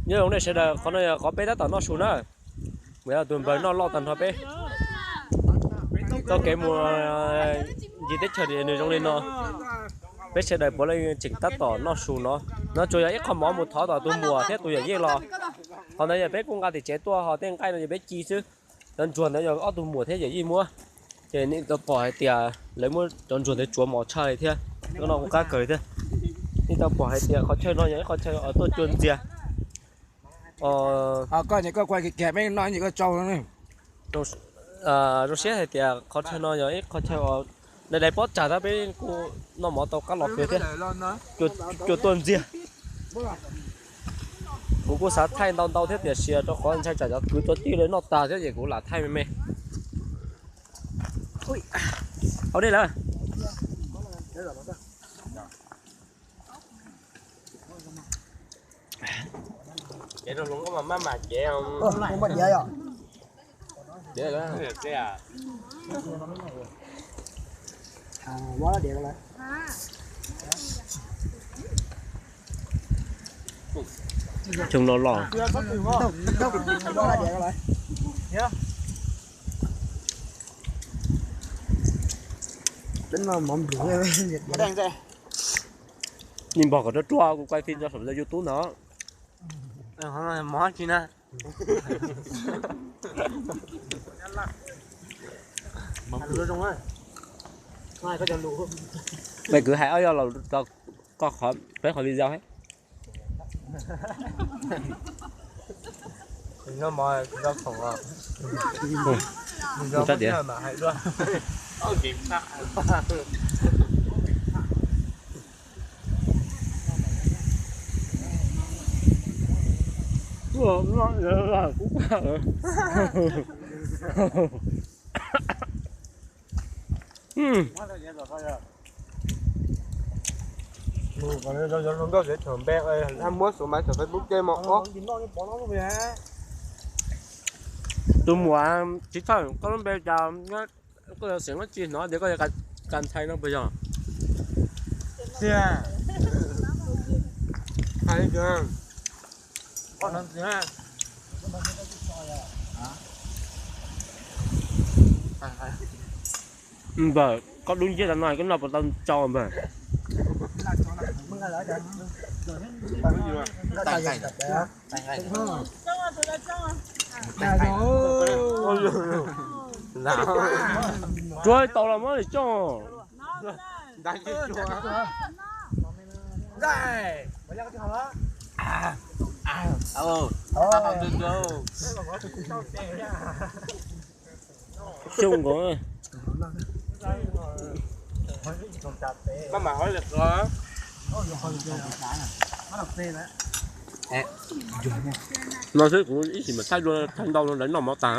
Nyob zoo nej sawv daws, qhov no yog qhov peb tab tom noj su na. Mus yog tus npawg noj loj tag nrho peb tau kev mus ncig teb chaws nws zoo li no. Peb sawv daws puav leej tseem tab tom noj su no. No tsuas yog ib qho mov mus thov tom tus muam thiab tus yawm yij los. Qhov ntawd yog peb kuj nqa tim tsev tuaj, ho tej nqaij no yog peb ci xwb. Cov ntsuag ntawd yog ob tug muam thiab yawm yij muab. Ces nej tau pom hais tias lawv muab cov ntsuag ntawd tsuav mos tshaj li thiab. Koj no kuj qab kawg thiab. Nej tau pom hais tias qhov chaw no yog ib qhov chaw uas tuaj cua ntxiag. Koj, koj kuaj kiag kiag, peb noj ib ntsis koj tsau. Zoo siab hais tias qhov chaw no yog ib qhov chaw uas dai dai pob tsag tab peb kuj noj mov tau qab los kawg thiab. Cua tuaj ntxiag. Kuv kuj xav thaij ntau ntau thiab tiam sis rau qhov ntshai tsam cov kwv cov tij lawv noj tag thiab ces kuv lam thaij me me. Au nej lawm. Ces rau hluas nkauj mas maj mam cev. Xyoo no los nim npog kom ruaj ruaj kuv quay phim rau saum YouTube no. Mov tsis na. Mej kwv hais ob yog los rau koj qhov peb qhov video. Sab tias Nkauj zem thaum npe, muab xu mas thaum Facebook ces mos ob. Tus muam tsis thawj koj lub npe cas, koj xeem dab tsi hnov tias koj yog kas ntxhais no puas yog? Npawg, koj dub nciab tas no koj noj puas tau tsau npawg? Tsuav tau los muab coj. Xyoo nkaus. No xwb kuv ib sim mas thaij dua thaij ntau no lawv noj mov tag.